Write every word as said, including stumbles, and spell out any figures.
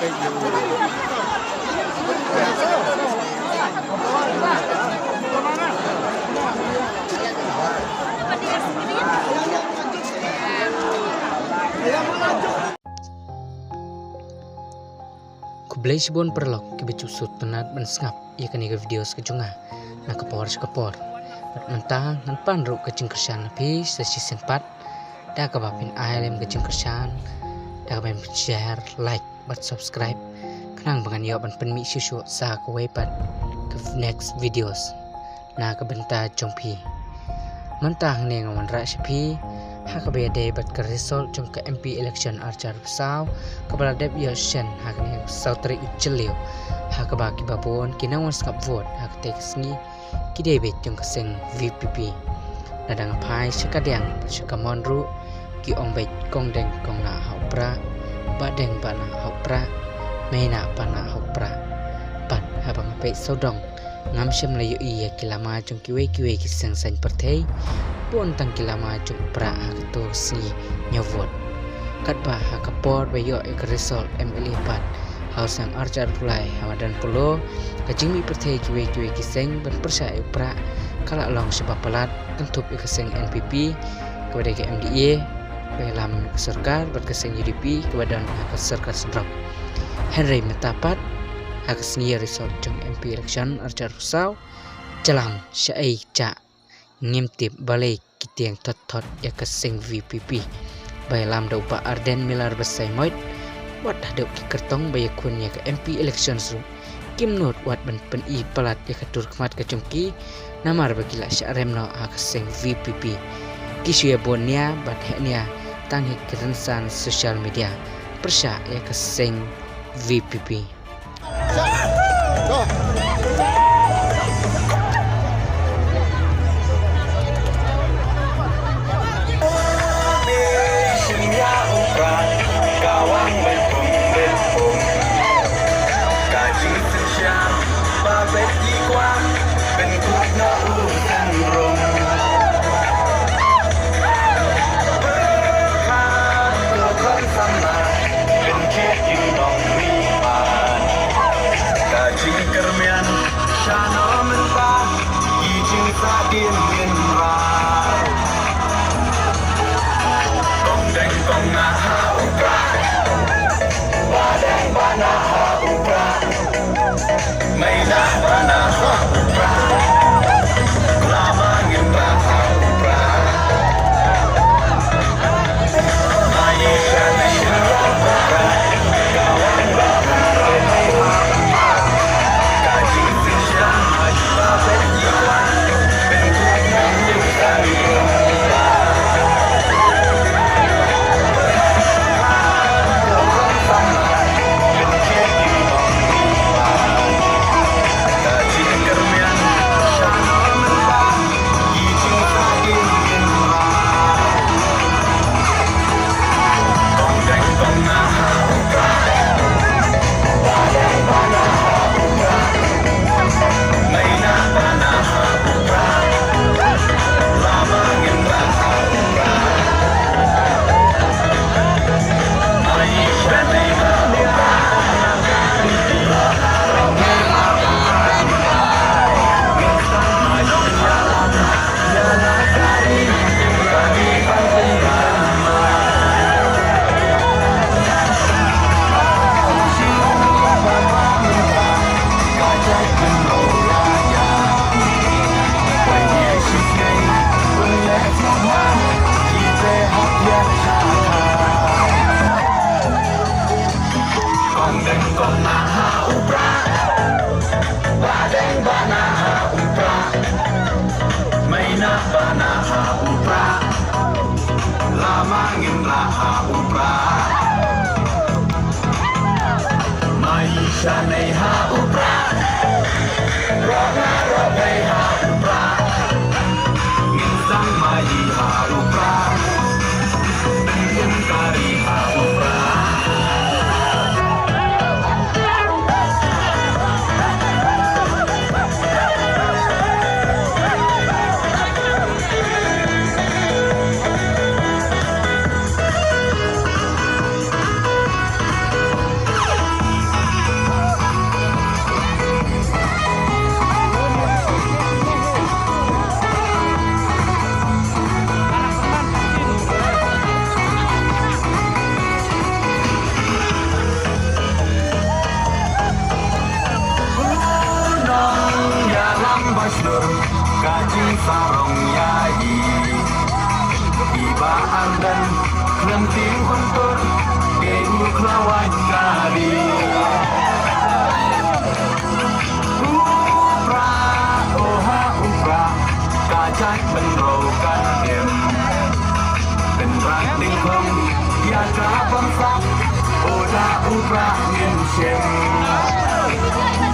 Khublei shibun paralok kiba ju sngewtynnat ban sngap ïa kane ka video ka jong nga na ka por sha ka por. Bad mynta ngan pan ruh ka jingkyrshan na phi sa shisien pat da kaba phin ai lem ka jingkyrshan da kaba phin share, like bad subscribe khnang ba ngan ïoh ban pynmih shuh shuh sa kawei pat ka next videos na ka bynta jong phi. Mynta hangne nga wanrah sha phi ha kaba ïadei bad ka result jong ka M P election arhajar arphew saw kaba la dep ïoh shen ha kane ka saw tarik u Jylliew, ha kaba kiba bun ki nongwan sngap vote ha katei ka sngi ki dei beit jong ka seng V P P. Lada nga phai sha ka diang bad sha ka mon ruh ki ong beit kong deng kong nah ha u prah, bah deng bah nah ha u prah, mei nah pah nah ha u prah. Bad haba nga peit sawdong ngam shym la ïohi ïa ki lama jong kiwei kiwei ki seng saiñ pyrthei, bun tang ki lama jong u prah ha kato ka sngi ñiew vote. Katba ha ka por ba ïoh ïa ka result M L A pat ha u snem arhajar arphew lai ha madan Polo, ka jingmih pyrthei kiwei kiwei ki seng ban pyrshah ïa u prah ka la long shibun palat, kynthup ïa ka seng N P P kaba dei ka M D A ba ïalam ka sorkar bad ka seng U D P kaba don ha ka sorkar seng drok. Hynrei mynta pat ha ka sngi ïa result jong M P election arhajar arphew saw, jlam shaei jah ngim tip balei ki tieng thot thot ïa ka seng V P P ba ïalam da u Bah Ardent Miller Basaiawmoit. Wat haduh ki kyrtong ba ïakhun ïa ka M P election ruh kim nud wat ban pyni palat ïa ka dur khmat ka jong ki, namar ba ki la shah rem noh ha ka seng V P P. Ki shu ïa bun nia bad heh nia tang ha ki rynsan social media pyrshah ïa ka seng V P P. Ka jingkyrmen shano mynta ki jingsahdien ngin rah. Kong deng kong nah ha u prah, bah deng bah nah ha u prah, mei nah bah nah ha u prah, lama ngin rah ha u prah. Kong deng kong nah ha u prah, bah deng bah nah ha u prah, mei nah bah nah ha u prah, lama ngin rah ha u prah. Mei shanei ha u prah, roh nga roh pei ha u prah, ngin sdang mei ha u prah, ngin kari ha u prah. Sarong ïa i, i Bah Ardent, khlem tieng khun tur, dei u khlawait ka ri. U Prah, oh ha u Prah, ka jait bynriew ka im. Bynrang nyngkong ïa ka bamsap, oh da u Prah ngin shim.